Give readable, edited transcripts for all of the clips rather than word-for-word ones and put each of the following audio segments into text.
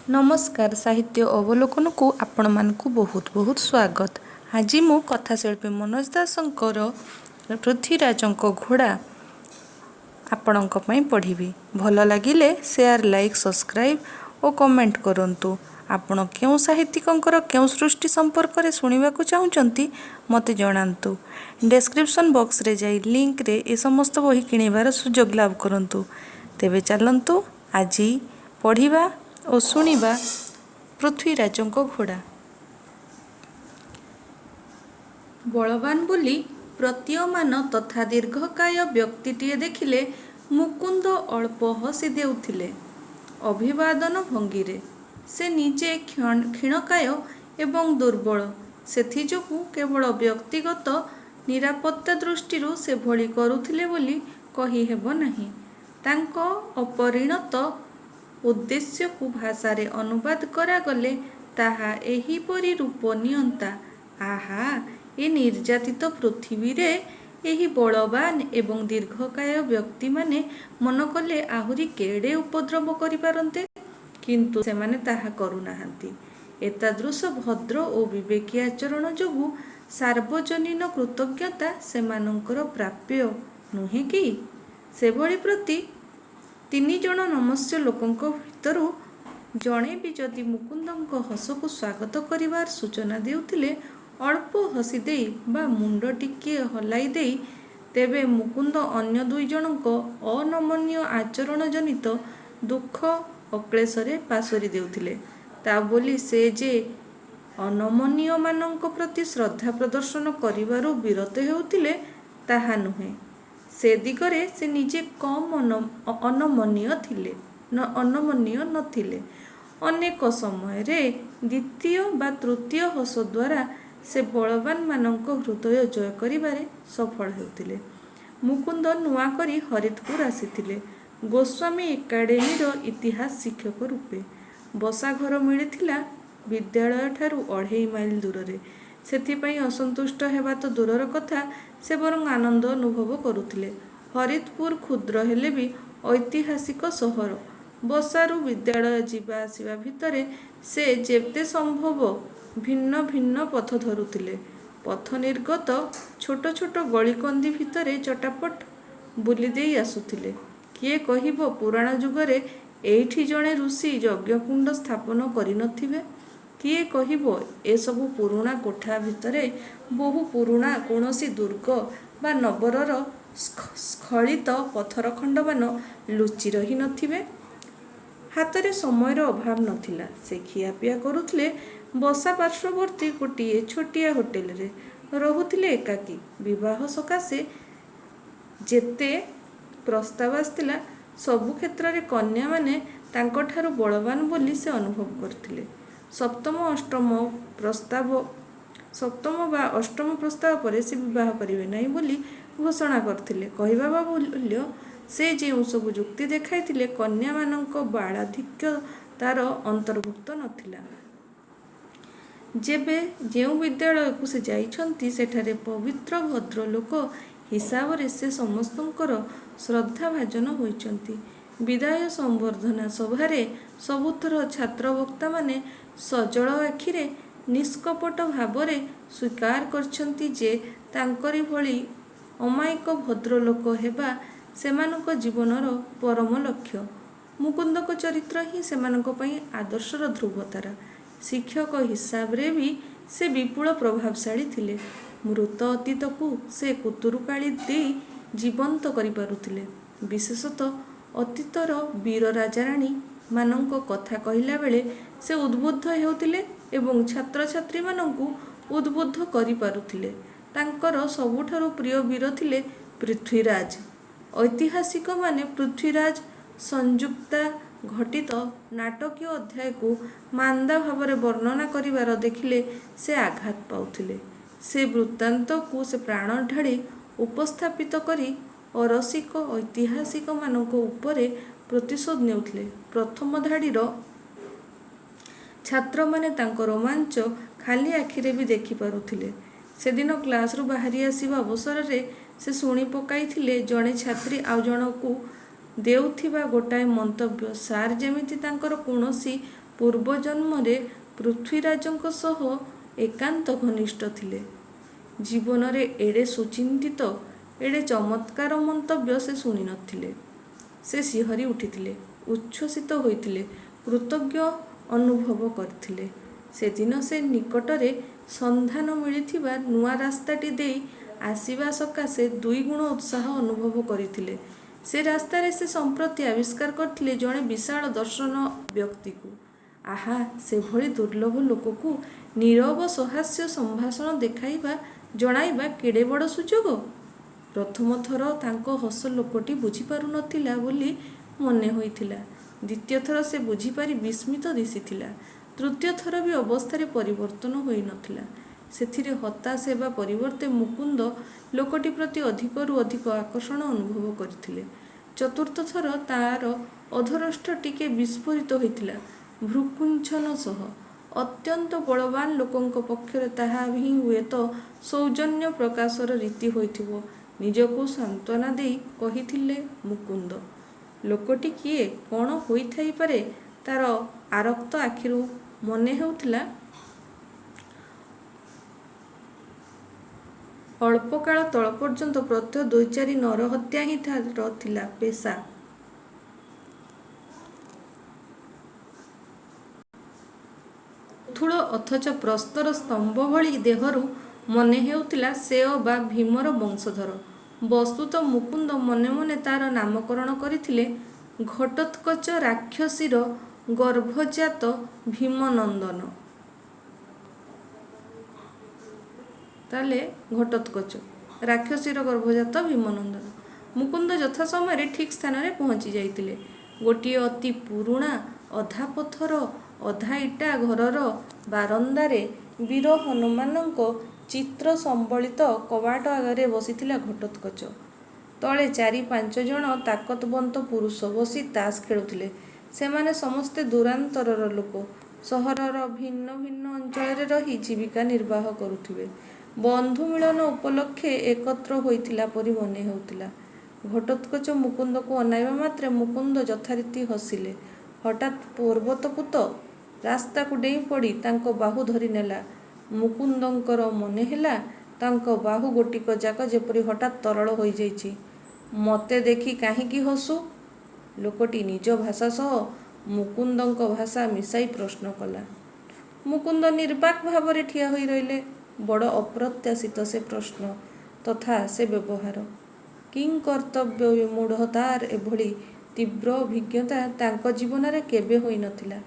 ନମସ୍କାର, ସାହିତ୍ୟ ଅବଲୋକନକୁ ଆପଣମାନଙ୍କୁ ବହୁତ ବହୁତ ସ୍ୱାଗତ। ଆଜି ମୁଁ କଥାଶିଳ୍ପୀ ମନୋଜ ଦାସଙ୍କର ପୃଥ୍ୱୀରାଜଙ୍କ ଘୋଡ଼ା ଆପଣଙ୍କ ପାଇଁ ପଢ଼ିବି। ଭଲ ଲାଗିଲେ ସେୟାର, ଲାଇକ୍, ସବସ୍କ୍ରାଇବ୍ ଓ କମେଣ୍ଟ କରନ୍ତୁ। ଆପଣ କେଉଁ ସାହିତ୍ୟିକଙ୍କର କେଉଁ ସୃଷ୍ଟି ସମ୍ପର୍କରେ ଶୁଣିବାକୁ ଚାହୁଁଛନ୍ତି, ମୋତେ ଜଣାନ୍ତୁ। ଡେସ୍କ୍ରିପସନ୍ ବକ୍ସରେ ଯାଇ ଲିଙ୍କରେ ଏ ସମସ୍ତ ବହି କିଣିବାର ସୁଯୋଗ ଲାଭ କରନ୍ତୁ। ତେବେ ଚାଲନ୍ତୁ, ଆଜି ପଢ଼ିବା ଓ ଶୁଣିବା ପୃଥ୍ୱୀରାଜଙ୍କ ଘୋଡ଼ା। ବଳବାନ ବୋଲି ପ୍ରତୀୟମାନ ତଥା ଦୀର୍ଘକାୟ ବ୍ୟକ୍ତିଟିଏ ଦେଖିଲେ ମୁକୁନ୍ଦ ଅଳ୍ପ ହସି ଦେଉଥିଲେ ଅଭିବାଦନ ଭଙ୍ଗୀରେ। ସେ ନିଜେ କ୍ଷୀଣକାୟ ଏବଂ ଦୁର୍ବଳ। ସେଥିଯୋଗୁଁ କେବଳ ବ୍ୟକ୍ତିଗତ ନିରାପତ୍ତା ଦୃଷ୍ଟିରୁ ସେଭଳି କରୁଥିଲେ ବୋଲି କହିହେବ ନାହିଁ। ତାଙ୍କ ଅପରିଣତ ଉଦ୍ଦେଶ୍ୟକୁ ଭାଷାରେ ଅନୁବାଦ କରାଗଲେ ତାହା ଏହିପରି ରୂପ ନିଅନ୍ତା, ଆହା, ଏ ନିର୍ଯାତିତ ପୃଥିବୀରେ ଏହି ବଳବାନ୍ ଏବଂ ଦୀର୍ଘକାୟ ବ୍ୟକ୍ତିମାନେ ମନକଲେ ଆହୁରି କେଡ଼େ ଉପଦ୍ରବ କରିପାରନ୍ତେ; କିନ୍ତୁ ସେମାନେ ତାହା କରୁନାହାନ୍ତି। ଏତାଦୃଶ ଭଦ୍ର ଓ ବିବେକୀ ଆଚରଣ ଯୋଗୁଁ ସାର୍ବଜନୀନ କୃତଜ୍ଞତା ସେମାନଙ୍କର ପ୍ରାପ୍ୟ ନୁହେଁ କି? ସେଭଳି ପ୍ରତି ତିନିଜଣ ନମସ୍ୟ ଲୋକଙ୍କ ଭିତରୁ ଜଣେ ବି ଯଦି ମୁକୁନ୍ଦଙ୍କ ହସକୁ ସ୍ୱାଗତ କରିବାର ସୂଚନା ଦେଉଥିଲେ ଅଳ୍ପ ହସିଦେଇ ବା ମୁଣ୍ଡ ଟିକିଏ ହଲାଇ ଦେଇ, ତେବେ ମୁକୁନ୍ଦ ଅନ୍ୟ ଦୁଇଜଣଙ୍କ ଅନମନୀୟ ଆଚରଣଜନିତ ଦୁଃଖ ଅକ୍ଳେଶରେ ପାସୋରି ଦେଉଥିଲେ। ତା ବୋଲି ସେ ଯେ ଅନମନୀୟମାନଙ୍କ ପ୍ରତି ଶ୍ରଦ୍ଧା ପ୍ରଦର୍ଶନ କରିବାରୁ ବିରତ ହେଉଥିଲେ, ତାହା ନୁହେଁ। ସେ ଦିଗରେ ସେ ନିଜେ କମ୍ ଅନମନୀୟ ନ ଥିଲେ। ଅନେକ ସମୟରେ ଦ୍ୱିତୀୟ ବା ତୃତୀୟ ହସ ଦ୍ୱାରା ସେ ବଳବାନମାନଙ୍କ ହୃଦୟ ଜୟ କରିବାରେ ସଫଳ ହେଉଥିଲେ। ମୁକୁନ୍ଦ ନୂଆ କରି ହରିତପୁର ଆସିଥିଲେ ଗୋସ୍ୱାମୀ ଏକାଡେମୀର ଇତିହାସ ଶିକ୍ଷକ ରୂପେ। ବସାଘର ମିଳିଥିଲା ବିଦ୍ୟାଳୟଠାରୁ ଅଢ଼େଇ ମାଇଲ ଦୂରରେ। ସେଥିପାଇଁ ଅସନ୍ତୁଷ୍ଟ ହେବା ତ ଦୂରର କଥା, ସେ ବରଂ ଆନନ୍ଦ ଅନୁଭବ କରୁଥିଲେ। ହରିତପୁର କ୍ଷୁଦ୍ର ହେଲେ ବି ଐତିହାସିକ ସହର। ବସାରୁ ବିଦ୍ୟାଳୟ ଯିବା ଆସିବା ଭିତରେ ସେ ଯେତେ ସମ୍ଭବ ଭିନ୍ନ ଭିନ୍ନ ପଥ ଧରୁଥିଲେ। ପଥ ନିର୍ଗତ ଛୋଟ ଛୋଟ ଗଳିକନ୍ଦି ଭିତରେ ଚଟାପଟ ବୁଲିଦେଇ ଆସୁଥିଲେ। କିଏ କହିବ, ପୁରାଣ ଯୁଗରେ ଏଇଠି ଜଣେ ଋଷି ଯଜ୍ଞକୁଣ୍ଡ ସ୍ଥାପନ କରି ନ ଥିବେ? କିଏ କହିବ, ଏସବୁ ପୁରୁଣା କୋଠା ଭିତରେ ବହୁ ପୁରୁଣା କୌଣସି ଦୁର୍ଗ ବା ନବରର ସ୍ଖଳିତ ପଥରଖଣ୍ଡମାନ ଲୁଚି ରହି ନ ଥିବେ? ହାତରେ ସମୟର ଅଭାବ ନ ଥିଲା। ସେ ଖିଆପିଆ କରୁଥିଲେ ବସା ପାର୍ଶ୍ୱବର୍ତ୍ତୀ ଗୋଟିଏ ଛୋଟିଆ ହୋଟେଲରେ। ରହୁଥିଲେ ଏକାକୀ। ବିବାହ ସକାଶେ ଯେତେ ପ୍ରସ୍ତାବ ଆସିଥିଲା, ସବୁ କ୍ଷେତ୍ରରେ କନ୍ୟାମାନେ ତାଙ୍କଠାରୁ ବଳବାନ ବୋଲି ସେ ଅନୁଭବ କରୁଥିଲେ। ସପ୍ତମ ବା ଅଷ୍ଟମ ପ୍ରସ୍ତାବ ପରେ ସେ ବିବାହ କରିବେ ନାହିଁ ବୋଲି ଘୋଷଣା କରିଥିଲେ। କହିବା ବାହୁଲ୍ୟ, ସେ ଯେଉଁସବୁ ଯୁକ୍ତି ଦେଖାଇଥିଲେ, କନ୍ୟାମାନଙ୍କ ବାଳାଧିକ୍ୟ ତାର ଅନ୍ତର୍ଭୁକ୍ତ ନ ଥିଲା। ଯେବେ ଯେଉଁ ବିଦ୍ୟାଳୟକୁ ସେ ଯାଇଛନ୍ତି, ସେଠାରେ ପବିତ୍ର ଭଦ୍ରଲୋକ ହିସାବରେ ସେ ସମସ୍ତଙ୍କର ଶ୍ରଦ୍ଧାଭାଜନ ହୋଇଛନ୍ତି। ବିଦାୟ ସମ୍ବର୍ଦ୍ଧନା ସଭାରେ ସବୁଥର ଛାତ୍ରବକ୍ତାମାନେ ସଜଳ ଆଖିରେ ନିଷ୍କପଟ ଭାବରେ ସ୍ୱୀକାର କରିଛନ୍ତି ଯେ ତାଙ୍କରି ଭଳି ଅମାୟିକ ଭଦ୍ରଲୋକ ହେବା ସେମାନଙ୍କ ଜୀବନର ପରମ ଲକ୍ଷ୍ୟ। ମୁକୁନ୍ଦଙ୍କ ଚରିତ୍ର ହିଁ ସେମାନଙ୍କ ପାଇଁ ଆଦର୍ଶର ଧ୍ରୁବତାରା। ଶିକ୍ଷକ ହିସାବରେ ବି ସେ ବିପୁଳ ପ୍ରଭାବଶାଳୀ ଥିଲେ। ମୃତ ଅତୀତକୁ ସେ କୁତୁରୁକାଳି ଦେଇ ଜୀବନ୍ତ କରିପାରୁଥିଲେ। ବିଶେଷତଃ ଅତୀତର ବୀର ରାଜାରାଣୀମାନଙ୍କ କଥା କହିଲାବେଳେ ସେ ଉଦ୍ବୁଦ୍ଧ ହେଉଥିଲେ ଏବଂ ଛାତ୍ରଛାତ୍ରୀମାନଙ୍କୁ ଉଦ୍ବୁଦ୍ଧ କରିପାରୁଥିଲେ। ତାଙ୍କର ସବୁଠାରୁ ପ୍ରିୟ ବୀର ଥିଲେ ପୃଥ୍ୱୀରାଜ। ଐତିହାସିକମାନେ ପୃଥ୍ୱୀରାଜ ସଂଯୁକ୍ତା ଘଟିତ ନାଟକୀୟ ଅଧ୍ୟାୟକୁ ମାନ୍ଦା ଭାବରେ ବର୍ଣ୍ଣନା କରିବାର ଦେଖିଲେ ସେ ଆଘାତ ପାଉଥିଲେ। ସେ ବୃତ୍ତାନ୍ତକୁ ସେ ପ୍ରାଣ ଢାଳି ଉପସ୍ଥାପିତ କରି ଅରସିକ ଐତିହାସିକମାନଙ୍କ ଉପରେ ପ୍ରତିଶୋଧ ନେଉଥିଲେ। ପ୍ରଥମ ଧାଡ଼ିର ଛାତ୍ରମାନେ ତାଙ୍କ ରୋମାଞ୍ଚ ଖାଲି ଆଖିରେ ବି ଦେଖିପାରୁଥିଲେ। ସେଦିନ କ୍ଲାସରୁ ବାହାରି ଆସିବା ଅବସରରେ ସେ ଶୁଣି ପକାଇଥିଲେ ଜଣେ ଛାତ୍ରୀ ଆଉ ଜଣକୁ ଦେଉଥିବା ଗୋଟାଏ ମନ୍ତବ୍ୟ, ସାର୍ ଯେମିତି ତାଙ୍କର କୌଣସି ପୂର୍ବଜନ୍ମରେ ପୃଥ୍ୱୀରାଜଙ୍କ ସହ ଏକାନ୍ତ ଘନିଷ୍ଠ ଥିଲେ। ଜୀବନରେ ଏଡ଼େ ସୁଚିନ୍ତିତ, ଏଡ଼େ ଚମତ୍କାର ମନ୍ତବ୍ୟ ସେ ଶୁଣି ନ ଥିଲେ। ସେ ଶିହରି ଉଠିଥିଲେ, ଉଚ୍ଛ୍ୱସିତ ହୋଇଥିଲେ, କୃତଜ୍ଞ ଅନୁଭବ କରିଥିଲେ। ସେଦିନ ସେ ନିକଟରେ ସନ୍ଧାନ ମିଳିଥିବା ନୂଆ ରାସ୍ତାଟି ଦେଇ ଆସିବା ସକାଶେ ଦୁଇଗୁଣ ଉତ୍ସାହ ଅନୁଭବ କରିଥିଲେ। ସେ ରାସ୍ତାରେ ସେ ସମ୍ପ୍ରତି ଆବିଷ୍କାର କରିଥିଲେ ଜଣେ ବିଶାଳ ଦର୍ଶନ ବ୍ୟକ୍ତିକୁ। ଆହା, ସେଭଳି ଦୁର୍ଲଭ ଲୋକକୁ ନୀରବ ସହାସ୍ୟ ସମ୍ଭାଷଣ ଦେଖାଇବା ଜଣାଇବା କେଡ଼େ ବଡ଼ ସୁଯୋଗ! ପ୍ରଥମ ଥର ତାଙ୍କ ହସ ଲୋକଟି ବୁଝିପାରୁ ନ ଥିଲା ବୋଲି ମନେ ହୋଇଥିଲା। ଦ୍ୱିତୀୟ ଥର ସେ ବୁଝିପାରି ବିସ୍ମିତ ଦିଶିଥିଲା। ତୃତୀୟ ଥର ବି ଅବସ୍ଥାରେ ପରିବର୍ତ୍ତନ ହୋଇ ନ ଥିଲା। ସେଥିରେ ହତାଶ ହେବା ପରିବର୍ତ୍ତେ ମୁକୁନ୍ଦ ଲୋକଟି ପ୍ରତି ଅଧିକରୁ ଅଧିକ ଆକର୍ଷଣ ଅନୁଭବ କରିଥିଲେ। ଚତୁର୍ଥ ଥର ତା'ର ଅଧରୋଷ୍ଠ ଟିକେ ବିସ୍ଫାରିତ ହୋଇଥିଲା ଭ୍ରୂକୁଞ୍ଚନ ସହ। ଅତ୍ୟନ୍ତ ବଳବାନ ଲୋକଙ୍କ ପକ୍ଷରେ ତାହା ହିଁ ହୁଏତ ସୌଜନ୍ୟ ପ୍ରକାଶର ରୀତି ହୋଇଥିବ, ନିଜକୁ ସାନ୍ତ୍ୱନା ଦେଇ କହିଥିଲେ ମୁକୁନ୍ଦ। ଲୋକଟି କିଏ, କ'ଣ ହୋଇଥାଇପାରେ ତା'ର ଆରକ୍ତ ଆଖିରୁ ମନେ ହେଉଥିଲା, ଅଳ୍ପକାଳ ତଳ ପର୍ଯ୍ୟନ୍ତ ପ୍ରତ୍ୟହ ଦୁଇଚାରି ନରହତ୍ୟା ହିଁ ତା'ର ଥିଲା ପେଶା। ପୃଥୁଳ ଅଥଚ ପ୍ରସ୍ତର ସ୍ତମ୍ଭ ଭଳି ଦେହରୁ ମନେ ହେଉଥିଲା ସେ ଅବା ଭୀମର ବଂଶଧର। ବସ୍ତୁତଃ ମୁକୁନ୍ଦ ମନେ ମନେ ତା'ର ନାମକରଣ କରିଥିଲେ ଘଟୋତ୍କଚ ରାକ୍ଷସୀର ଗର୍ଭଜାତ ଭୀମନନ୍ଦନ। ତାହେଲେ ଘଟୋତ୍କଚ ରାକ୍ଷସୀର ଗର୍ଭଜାତ ଭୀମନନ୍ଦନ। ମୁକୁନ୍ଦ ଯଥା ସମୟରେ ଠିକ୍ ସ୍ଥାନରେ ପହଞ୍ଚି ଯାଇଥିଲେ। ଗୋଟିଏ ଅତି ପୁରୁଣା ଅଧା ପଥର ଅଧା ଇଟା ଘରର ବାରନ୍ଦାରେ ବୀର ହନୁମାନଙ୍କ ଚିତ୍ର ସମ୍ବଳିତ କବାଟ ଆଗରେ ବସିଥିଲା ଘଟୋତ୍କଚ। ତଳେ ଚାରି ପାଞ୍ଚଜଣ ତାକତବନ୍ତ ପୁରୁଷ ବସି ତାସ୍ ଖେଳୁଥିଲେ। ସେମାନେ ସମସ୍ତେ ଦୂରାନ୍ତରର ଲୋକ। ସହରର ଭିନ୍ନ ଭିନ୍ନ ଅଞ୍ଚଳରେ ରହି ଜୀବିକା ନିର୍ବାହ କରୁଥିବେ। ବନ୍ଧୁ ମିଳନ ଉପଲକ୍ଷେ ଏକତ୍ର ହୋଇଥିଲା ପରି ମନେ ହେଉଥିଲା। ଘଟୋତ୍କଚ ମୁକୁନ୍ଦକୁ ଅନାଇବା ମାତ୍ରେ ମୁକୁନ୍ଦ ଯଥାରୀତି ହସିଲେ। ହଠାତ୍ ପର୍ବତପୁତ୍ତ ରାସ୍ତାକୁ ଡେଇଁପଡ଼ି ତାଙ୍କ ବାହୁ ଧରିନେଲା। ମୁକୁନ୍ଦଙ୍କର ମନେହେଲା, ତାଙ୍କ ବାହୁ ଗୋଟିକଯାକ ଯେପରି ହଠାତ୍ ତରଳ ହୋଇଯାଇଛି। ମୋତେ ଦେଖି କାହିଁକି ହସୁ? ଲୋକଟି ନିଜ ଭାଷା ସହ ମୁକୁନ୍ଦଙ୍କ ଭାଷା ମିଶାଇ ପ୍ରଶ୍ନ କଲା। ମୁକୁନ୍ଦ ନିର୍ବାକ୍ ଭାବରେ ଠିଆ ହୋଇ ରହିଲେ। ବଡ଼ ଅପ୍ରତ୍ୟାଶିତ ସେ ପ୍ରଶ୍ନ ତଥା ସେ ବ୍ୟବହାର। କିଂକର୍ତ୍ତବ୍ୟବିମୂଢ଼ତାର ଏଭଳି ତୀବ୍ର ଅଭିଜ୍ଞତା ତାଙ୍କ ଜୀବନରେ କେବେ ହୋଇ ନ ଥିଲା।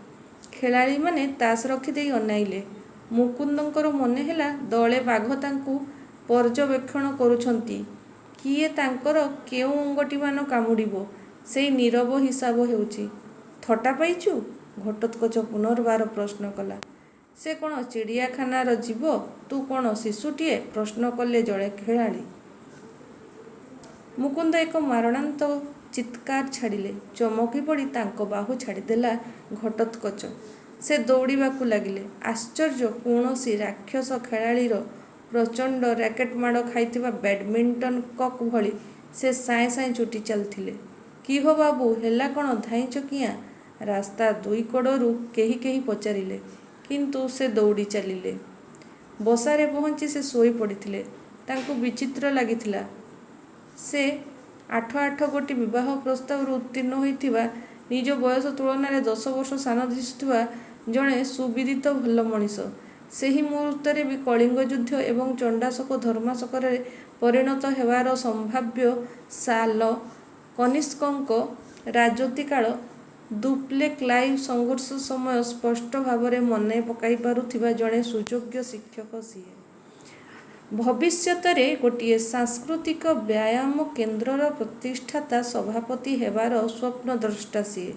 ଖେଳାଳିମାନେ ତାସ୍ ରଖିଦେଇ ଅନାଇଲେ। ମୁକୁନ୍ଦଙ୍କର ମନେହେଲା, ଦଳେ ବାଘ ତାଙ୍କୁ ପର୍ଯ୍ୟବେକ୍ଷଣ କରୁଛନ୍ତି। କିଏ ତାଙ୍କର କେଉଁ ଅଙ୍ଗଟିମାନ କାମୁଡ଼ିବ, ସେଇ ନୀରବ ହିସାବ ହେଉଛି। ଥଟ୍ଟା ପାଇଛୁ? ଘଟୋତ୍କଚ ପୁନର୍ବାର ପ୍ରଶ୍ନ କଲା। ସେ କ'ଣ ଚିଡ଼ିଆଖାନାର ଜୀବ, ତୁ କ'ଣ ଶିଶୁଟିଏ? ପ୍ରଶ୍ନ କଲେ ଜଣେ ଖେଳାଳି। ମୁକୁନ୍ଦ ଏକ ମାରଣାନ୍ତକ ଚିତ୍କାର ଛାଡ଼ିଲେ। ଚମକି ପଡ଼ି ତାଙ୍କ ବାହୁ ଛାଡ଼ିଦେଲା ଘଟୋତ୍କଚ। ସେ ଦୌଡ଼ିବାକୁ ଲାଗିଲେ। ଆଶ୍ଚର୍ଯ୍ୟ, କୌଣସି ରାକ୍ଷସ ଖେଳାଳିର ପ୍ରଚଣ୍ଡ ରାକେଟ୍ ମାଡ଼ ଖାଇଥିବା ବ୍ୟାଡ୍ମିଣ୍ଟନ କକ୍ ଭଳି ସେ ସାଏଁ ସାଏଁ ଛୁଟି ଚାଲିଥିଲେ। କି ହୋ ବାବୁ, ହେଲା କ'ଣ, ଧାଇଁଚ କିଆଁ? ରାସ୍ତା ଦୁଇକଡ଼ରୁ କେହି କେହି ପଚାରିଲେ। କିନ୍ତୁ ସେ ଦୌଡ଼ି ଚାଲିଲେ। ବସାରେ ପହଞ୍ଚି ସେ ଶୋଇ ପଡ଼ିଥିଲେ। ତାଙ୍କୁ ବିଚିତ୍ର ଲାଗିଥିଲା। ସେ ଆଠ ଆଠଗୋଟି ବିବାହ ପ୍ରସ୍ତାବରୁ ଉତ୍ତୀର୍ଣ୍ଣ ହୋଇଥିବା, ନିଜ ବୟସ ତୁଳନାରେ 10 ବର୍ଷ ସାନ ଦିଶୁଥିବା ଜଣେ ସୁବିଦିତ ଭଲ ମଣିଷ, ସେହି ମୁହୂର୍ତ୍ତରେ ବି କଳିଙ୍ଗ ଯୁଦ୍ଧ ଏବଂ ଚଣ୍ଡାଶୋକ ଧର୍ମାଶୋକରେ ପରିଣତ ହେବାର ସମ୍ଭାବ୍ୟ ଶାଲ, କନିଷ୍କଙ୍କ ରାଜୁତିକାଳ, ଦୁପ୍ଲେ କ୍ଲାଇଭ୍ ସଂଘର୍ଷ ସମୟ ସ୍ପଷ୍ଟ ଭାବରେ ମନେ ପକାଇପାରୁଥିବା ଜଣେ ସୁଯୋଗ୍ୟ ଶିକ୍ଷକ ସିଏ। ଭବିଷ୍ୟତରେ ଗୋଟିଏ ସାଂସ୍କୃତିକ ବ୍ୟାୟାମ କେନ୍ଦ୍ରର ପ୍ରତିଷ୍ଠାତା ସଭାପତି ହେବାର ସ୍ୱପ୍ନଦ୍ରଷ୍ଟା ସିଏ।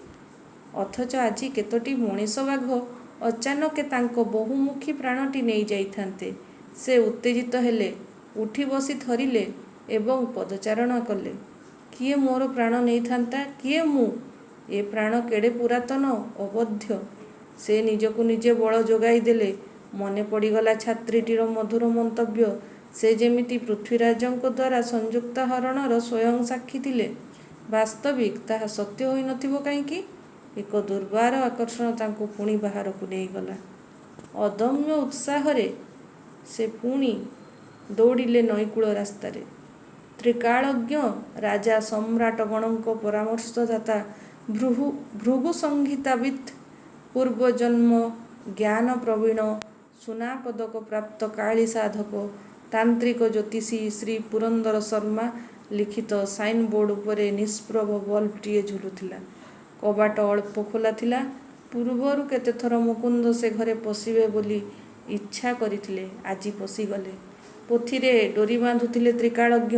ଅଥଚ ଆଜି କେତୋଟି ମଣିଷ ବାଘ ଅଚାନକ ତାଙ୍କ ବହୁମୁଖୀ ପ୍ରାଣଟି ନେଇ ଯାଇଥାନ୍ତେ! ସେ ଉତ୍ତେଜିତ ହେଲେ। ଉଠି ବସି ଥରିଲେ ଏବଂ ପଦଚାରଣା କଲେ। କିଏ ମୋର ପ୍ରାଣ ନେଇଥାନ୍ତା? କିଏ ମୁଁ? ଏ ପ୍ରାଣ କେଡ଼େ ପୁରାତନ, ଅବଧ୍ୟ! ସେ ନିଜକୁ ନିଜେ ବଳ ଯୋଗାଇ ଦେଲେ। ମନେ ପଡ଼ିଗଲା ଛାତ୍ରୀଟିର ମଧୁର ମନ୍ତବ୍ୟ, ସେ ଯେମିତି ପୃଥ୍ୱୀରାଜଙ୍କ ଦ୍ୱାରା ସଂଯୁକ୍ତା ହରଣର ସ୍ୱୟଂ ସାକ୍ଷୀ ଥିଲେ। ବାସ୍ତବିକ୍ ତାହା ସତ୍ୟ ହୋଇ ନ ଥିବ କାହିଁକି? ଏକ ଦୁର୍ବାର ଆକର୍ଷଣ ତାଙ୍କୁ ପୁଣି ବାହାରକୁ ନେଇଗଲା। ଅଦମ୍ୟ ଉତ୍ସାହରେ ସେ ପୁଣି ଦୌଡ଼ିଲେ ନଈକୂଳ ରାସ୍ତାରେ। ତ୍ରିକାଳଜ୍ଞ ରାଜା ସମ୍ରାଟଗଣଙ୍କ ପରାମର୍ଶଦାତା ଭୃଗୁସଂହିତାବିତ୍ ପୂର୍ବଜନ୍ମ ଜ୍ଞାନପ୍ରବୀଣ ସୁନାପଦକ-ପ୍ରାପ୍ତ କାଳୀ ସାଧକ ତାନ୍ତ୍ରିକ ଜ୍ୟୋତିଷୀ ଶ୍ରୀ ପୁରନ୍ଦର ଶର୍ମା ଲିଖିତ ସାଇନ୍ବୋର୍ଡ଼ ଉପରେ ନିଷ୍ପ୍ରଭ ବଲ୍ବଟିଏ ଝୁଲୁଥିଲା। କବାଟ ଅଳ୍ପ ଖୋଲା ଥିଲା। ପୂର୍ବରୁ କେତେଥର ମୁକୁନ୍ଦ ସେ ଘରେ ପଶିବେ ବୋଲି ଇଚ୍ଛା କରିଥିଲେ। ଆଜି ପଶିଗଲେ। ପୋଥିରେ ଡୋରି ବାନ୍ଧୁଥିଲେ ତ୍ରିକାଳଜ୍ଞ।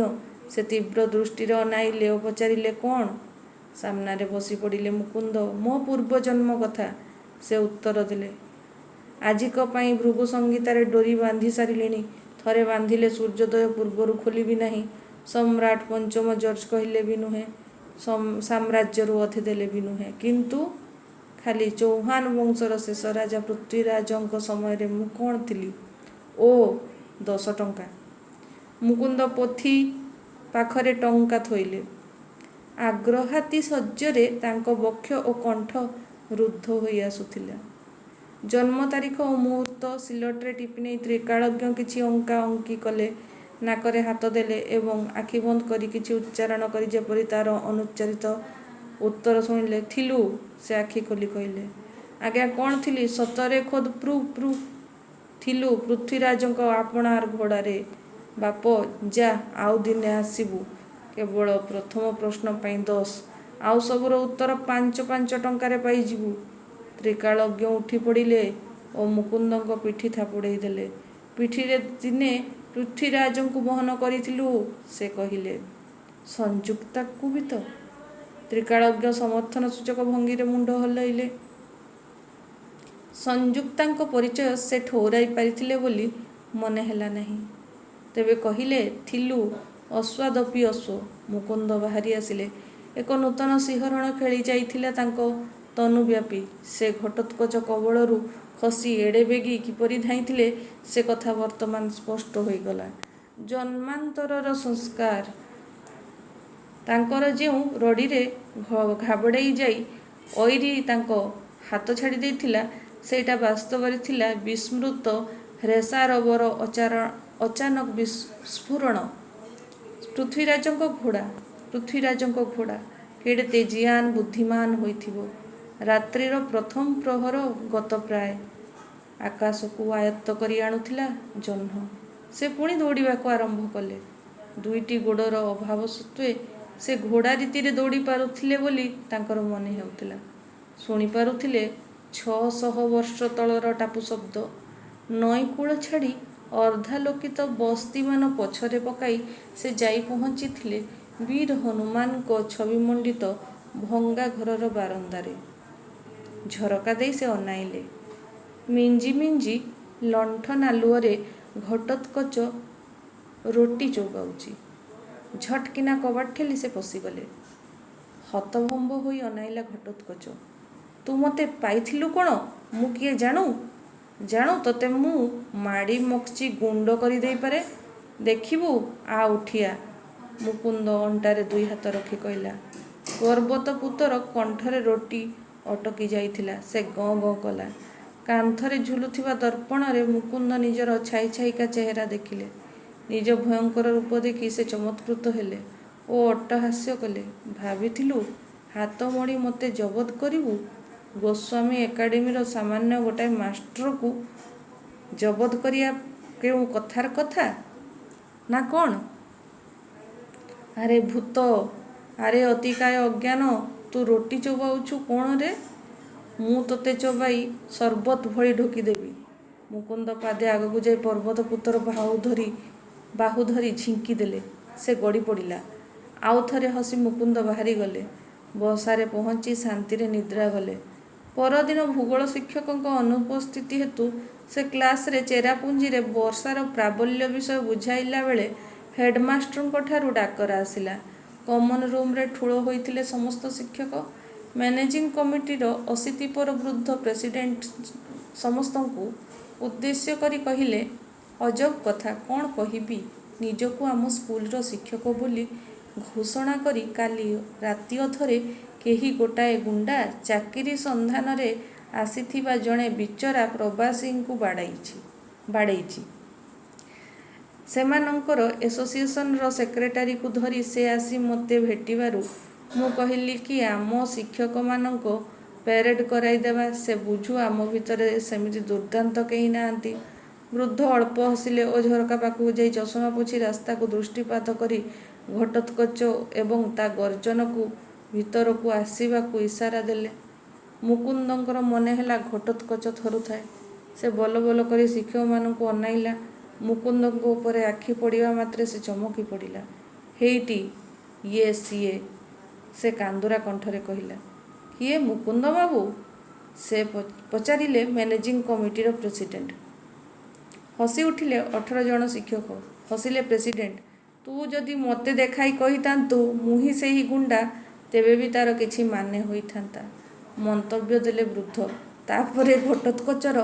ସେ ତୀବ୍ର ଦୃଷ୍ଟିରେ ଅନାଇଲେ ଓ ପଚାରିଲେ, କ'ଣ? ସାମ୍ନାରେ ବସିପଡ଼ିଲେ ମୁକୁନ୍ଦ। ମୋ ପୂର୍ବଜନ୍ମ କଥା, ସେ ଉତ୍ତର ଦେଲେ। ଆଜିକ ପାଇଁ ଭୃଗୁସଂହିତାରେ ଡୋରି ବାନ୍ଧି ସାରିଲିଣି। ଥରେ ବାନ୍ଧିଲେ ସୂର୍ଯ୍ୟୋଦୟ ପୂର୍ବରୁ ଖୋଲିବି ନାହିଁ। ସମ୍ରାଟ ପଞ୍ଚମ ଜର୍ଜ କହିଲେ ବି ନୁହେଁ, ସାମ୍ରାଜ୍ୟରୁ ଅଧେ ଦେଲେ ବି ନୁହେଁ। କିନ୍ତୁ ଖାଲି ଚୌହାନ ବଂଶର ଶେଷ ରାଜା ପୃଥ୍ୱୀରାଜଙ୍କ ସମୟରେ ମୁଁ କ'ଣ ଥିଲି? ଓ, 10 ଟଙ୍କା। ମୁକୁନ୍ଦ ପୋଥି ପାଖରେ ଟଙ୍କା ଥୋଇଲେ। ଆଗ୍ରହାତିଶଯ୍ୟରେ ତାଙ୍କ ବକ୍ଷ ଓ କଣ୍ଠ ରୁଦ୍ଧ ହୋଇଆସୁଥିଲା। ଜନ୍ମ ତାରିଖ ଓ ମୁହୂର୍ତ୍ତ ସିଲଟରେ ଟିପିନେଇ ତ୍ରିକାଳଜ୍ଞ କିଛି ଅଙ୍କା ଅଙ୍କି କଲେ। ନାକରେ ହାତ ଦେଲେ ଏବଂ ଆଖି ବନ୍ଦ କରି କିଛି ଉଚ୍ଚାରଣ କରି ଯେପରି ତା'ର ଅନୁଚ୍ଚାରିତ ଉତ୍ତର ଶୁଣିଲେ। ଥିଲୁ, ସେ ଆଖି ଖୋଲି କହିଲେ। ଆଜ୍ଞା, କ'ଣ ଥିଲି? ସତରେ ଖୋଦ୍ ପୃ ପୃ ଥିଲୁ ପୃଥ୍ୱୀରାଜଙ୍କ ଆପଣାର ଘୋଡ଼ାରେ ବାପ! ଯା, ଆଉ ଦିନେ ଆସିବୁ। କେବଳ ପ୍ରଥମ ପ୍ରଶ୍ନ ପାଇଁ 10, ଆଉ ସବୁର ଉତ୍ତର 5 5 ଟଙ୍କାରେ ପାଇଯିବୁ। ତ୍ରିକାଳଜ୍ଞ ଉଠିପଡ଼ିଲେ ଓ ମୁକୁନ୍ଦଙ୍କ ପିଠି ଥାପୁଡ଼େଇ ଦେଲେ। ପିଠିରେ ଦିନେ ପୃଥ୍ୱୀରାଜଙ୍କୁ ବହନ କରିଥିଲୁ, ସେ କହିଲେ। ସଂଯୁକ୍ତାକୁ ବି ତ? ତ୍ରିକାଳଜ୍ଞ ସମର୍ଥନସୂଚକ ଭଙ୍ଗୀରେ ମୁଣ୍ଡ ହଲାଇଲେ। ସଂଯୁକ୍ତାଙ୍କ ପରିଚୟ ସେ ଠଉରାଇ ପାରିଥିଲେ ବୋଲି ମନେ ହେଲା ନାହିଁ। ତେବେ କହିଲେ, ଥିଲୁ ଅଶ୍ୱାଦପି ଅଶ୍ୱ। ମୁକୁନ୍ଦ ବାହାରି ଆସିଲେ। ଏକ ନୂତନ ଶିହରଣ ଖେଳି ଯାଇଥିଲା ତାଙ୍କ ତନୁବ୍ୟାପୀ। ସେ ଘଟୋତ୍କଚ କବଳରୁ ଖସି ଏଡ଼େ ବେଗି କିପରି ଧାଇଁଥିଲେ ସେ କଥା ବର୍ତ୍ତମାନ ସ୍ପଷ୍ଟ ହୋଇଗଲା। ଜନ୍ମାନ୍ତରର ସଂସ୍କାର ତାଙ୍କର ଯେଉଁ ରଡ଼ିରେ ଘାବଡ଼େଇ ଯାଇ ଐରୀ ତାଙ୍କ ହାତ ଛାଡ଼ି ଦେଇଥିଲା, ସେଇଟା ବାସ୍ତବରେ ଥିଲା ବିସ୍ମୃତ ହ୍ରେଷାରବର ଅଚାନକ ବିସ୍ଫୋରଣ। ପୃଥ୍ୱୀରାଜଙ୍କ ଘୋଡ଼ା, ପୃଥ୍ୱୀରାଜଙ୍କ ଘୋଡ଼ା କେଡ଼େ ତେଜୀୟାନ୍ ବୁଦ୍ଧିମାନ୍ ହୋଇଥିବ! ରାତ୍ରିର ପ୍ରଥମ ପ୍ରହର ଗତ ପ୍ରାୟ। ଆକାଶକୁ ଆୟତ୍ତ କରି ଆଣୁଥିଲା ଜହ୍ନ। ସେ ପୁଣି ଦୌଡ଼ିବାକୁ ଆରମ୍ଭ କଲେ। ଦୁଇଟି ଗୋଡ଼ର ଅଭାବ ସତ୍ତ୍ୱେ ସେ ଘୋଡ଼ା ରୀତିରେ ଦୌଡ଼ି ପାରୁଥିଲେ ବୋଲି ତାଙ୍କର ମନେ ହେଉଥିଲା। ଶୁଣି ପାରୁଥିଲେ 600 ବର୍ଷ ତଳର ଟାପୁଶବ୍ଦ। ନଈକୂଳ ଛାଡ଼ି ଅର୍ଦ୍ଧାଲୋକିତ ବସ୍ତିମାନ ପଛରେ ପକାଇ ସେ ଯାଇ ପହଞ୍ଚିଥିଲେ ବୀର ହନୁମାନଙ୍କ ଛବିମଣ୍ଡିତ ଭଙ୍ଗା ଘରର ବାରନ୍ଦାରେ। ଝରକା ଦେଇ ସେ ଅନାଇଲେ। ମିଞ୍ଜି ମିଞ୍ଜି ଲଣ୍ଠନାଲୁଅରେ ଘଟୋତ୍କଚ ରୋଟି ଚୋବାଉଛି। ଝଟ୍ କିନା କବାଟ ଠେଲି ସେ ପଶିଗଲେ। ହତବମ୍ବ ହୋଇ ଅନାଇଲା ଘଟୋତ୍କଚ। ତୁ ମତେ ପାଇଥିଲୁ କ'ଣ? ମୁଁ କିଏ ଜାଣୁ? ଜାଣୁ, ତୋତେ ମୁଁ ମାଡ଼ି ମକଚି ଗୁଣ୍ଡ କରି ଦେଇପାରେ। ଦେଖିବୁ, ଆ ଉଠିଆ। ମୁକୁନ୍ଦ ଅଣ୍ଟାରେ ଦୁଇ ହାତ ରଖି କହିଲା। ପର୍ବତପୁତର କଣ୍ଠରେ ରୋଟି ଅଟକି ଯାଇଥିଲା। ସେ ଗଁ ଗଁ କଲା। କାନ୍ଥରେ ଝୁଲୁଥିବା ଦର୍ପଣରେ ମୁକୁନ୍ଦ ନିଜର ଛାଇ ଛାଇକା ଚେହେରା ଦେଖିଲେ। ନିଜ ଭୟଙ୍କର ରୂପ ଦେଖି ସେ ଚମତ୍କୃତ ହେଲେ ଓ ଅଟ୍ଟହାସ୍ୟ କଲେ। ଭାବିଥିଲୁ ହାତ ମୋଡ଼ି ମତେ ଜବତ୍ କରିବୁ? ଗୋସ୍ୱାମୀ ଏକାଡେମୀର ସାମାନ୍ୟ ଗୋଟାଏ ମାଷ୍ଟ୍ରକୁ ଜବତ୍ କରିବା କେଉଁ କଥାର କଥା ନା କ'ଣ? ଆରେ ଭୂତ, ଆରେ ଅତିକାୟ ଅଜ୍ଞାନ, ତୁ ରୋଟି ଚୋବାଉଛୁ କ'ଣରେ? ମୁଁ ତୋତେ ଚୋବାଇ ସରବତ୍ ଭଳି ଢୋକିଦେବି। ମୁକୁନ୍ଦ ପାଦେ ଆଗକୁ ଯାଇ ପର୍ବତପୁତର ବାହୁ ଧରି ଝିଙ୍କିଦେଲେ। ସେ ଗଡ଼ିପଡ଼ିଲା। ଆଉ ଥରେ ହସି ମୁକୁନ୍ଦ ବାହାରିଗଲେ। ବସାରେ ପହଞ୍ଚି ଶାନ୍ତିରେ ନିଦ୍ରା ଗଲେ। ପରଦିନ ଭୂଗୋଳ ଶିକ୍ଷକଙ୍କ ଅନୁପସ୍ଥିତି ହେତୁ ସେ କ୍ଲାସରେ ଚେରାପୁଞ୍ଜିରେ ବର୍ଷାର ପ୍ରାବଲ୍ୟ ବିଷୟ ବୁଝାଇଲାବେଳେ ହେଡ୍‌ମାଷ୍ଟ୍ରଙ୍କଠାରୁ ଡାକରା ଆସିଲା। କମନ୍ ରୁମରେ ଠୁଳ ହୋଇଥିଲେ ସମସ୍ତ ଶିକ୍ଷକ। ମ୍ୟାନେଜିଂ କମିଟିର ଅଶୀତିପର ବୃଦ୍ଧ ପ୍ରେସିଡେଣ୍ଟ ସମସ୍ତଙ୍କୁ ଉଦ୍ଦେଶ୍ୟ କରି କହିଲେ, ଅଜବ କଥା କ'ଣ କହିବି ନିଜକୁ ଆମ ସ୍କୁଲର ଶିକ୍ଷକ ବୋଲି ଘୋଷଣା କରି କାଲି ରାତିଅଧରେ କେହି ଗୋଟାଏ ଗୁଣ୍ଡା ଚାକିରି ସନ୍ଧାନରେ ଆସିଥିବା ଜଣେ ବିଚରା ପ୍ରବାସୀଙ୍କୁ ବାଡ଼େଇଚି। ସେମାନଙ୍କର ଏସୋସିଏସନର ସେକ୍ରେଟାରୀକୁ ଧରି ସେ ଆସି ମୋତେ ଭେଟିବାରୁ ମୁଁ କହିଲି କି ଆମ ଶିକ୍ଷକମାନଙ୍କ ପ୍ୟାରେଡ଼ କରାଇଦେବା। ସେ ବୁଝୁ ଆମ ଭିତରେ ସେମିତି ଦୁର୍ଦ୍ଦାନ୍ତ କେହି ନାହାନ୍ତି। ବୃଦ୍ଧ ଅଳ୍ପ ହସିଲେ ଓ ଝରକା ପାଖକୁ ଯାଇ ଚଷମା ପୋଛି ରାସ୍ତାକୁ ଦୃଷ୍ଟିପାତ କରି ଘଟୋତ୍କଚ ଏବଂ ତା ଗର୍ଜନକୁ ଭିତରକୁ ଆସିବାକୁ ଇସାରା ଦେଲେ। ମୁକୁନ୍ଦଙ୍କର ମନେହେଲା ଘଟୋତ୍କଚ ଥରୁଥାଏ। ସେ ବଲବଲ କରି ଶିକ୍ଷକମାନଙ୍କୁ ଅନାଇଲା। ମୁକୁନ୍ଦଙ୍କ ଉପରେ ଆଖି ପଡ଼ିବା ମାତ୍ରେ ସେ ଚମକି ପଡ଼ିଲା। "ହେଇଟି, ଇଏ ସିଏ", ସେ କାନ୍ଦୁରା କଣ୍ଠରେ କହିଲା। "କିଏ, ମୁକୁନ୍ଦବାବୁ?" ସେ ପଚାରିଲେ ମ୍ୟାନେଜିଂ କମିଟିର ପ୍ରେସିଡେଣ୍ଟ। ହସିଉଠିଲେ 18 ଜଣ ଶିକ୍ଷକ। ହସିଲେ ପ୍ରେସିଡେଣ୍ଟ। "ତୁ ଯଦି ମୋତେ ଦେଖାଇ କହିଥାନ୍ତୁ ମୁହିଁ ସେହି ଗୁଣ୍ଡା, ତେବେ ବି ତାର କିଛି ମାନେ ହୋଇଥାନ୍ତା", ମନ୍ତବ୍ୟ ଦେଲେ ବୃଦ୍ଧ। ତାପରେ ଘଟୋତ୍କଚର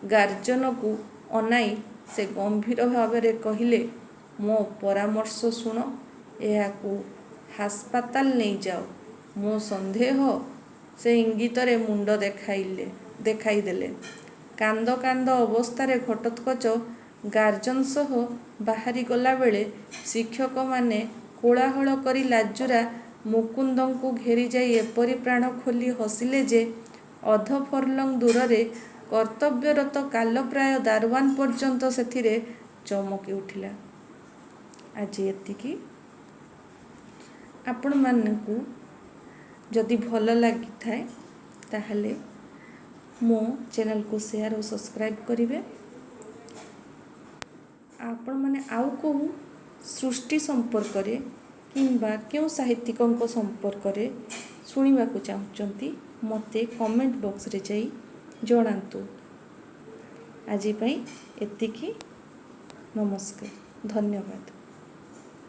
ଗର୍ଜନକୁ ଅନାଇ ସେ ଗମ୍ଭୀର ଭାବରେ କହିଲେ, "ମୋ ପରାମର୍ଶ ଶୁଣ, ଏହାକୁ ହାସପାତାଲ ନେଇଯାଅ। ମୋ ସନ୍ଦେହ" ସେ ଇଙ୍ଗିତରେ ମୁଣ୍ଡ ଦେଖାଇଦେଲେ। କାନ୍ଦ କାନ୍ଦ ଅବସ୍ଥାରେ ଘଟୋତ୍କଚ ଗର୍ଜନ ସହ ବାହାରି ଗଲାବେଳେ ଶିକ୍ଷକମାନେ କୋଳାହଳ କରି ଲାଜୁରା ମୁକୁନ୍ଦଙ୍କୁ ଘେରିଯାଇ ଏପରି ପ୍ରାଣ ଖୋଲି ହସିଲେ ଯେ ଅଧ ଫର୍ଲଙ୍ଗ ଦୂରରେ କର୍ତ୍ତବ୍ୟରତ କାଲପ୍ରାୟ ଦାରଓ୍ୱାନ ପର୍ଯ୍ୟନ୍ତ ସେଥିରେ ଚମକି ଉଠିଲା। ଆଜି ଏତିକି। ଆପଣମାନଙ୍କୁ ଯଦି ଭଲ ଲାଗିଥାଏ, ତାହେଲେ ମୋ ଚ୍ୟାନେଲକୁ ସେୟାର ଓ ସବସ୍କ୍ରାଇବ୍ କରିବେ। ଆପଣମାନେ ଆଉ କେଉଁ ସୃଷ୍ଟି ସମ୍ପର୍କରେ କିମ୍ବା କେଉଁ ସାହିତ୍ୟିକଙ୍କ ସମ୍ପର୍କରେ ଶୁଣିବାକୁ ଚାହୁଁଛନ୍ତି, ମୋତେ କମେଣ୍ଟ ବକ୍ସରେ ଯାଇ ଜଣାନ୍ତୁ। ଆଜି ପାଇଁ ଏତିକି। ନମସ୍କାର, ଧନ୍ୟବାଦ।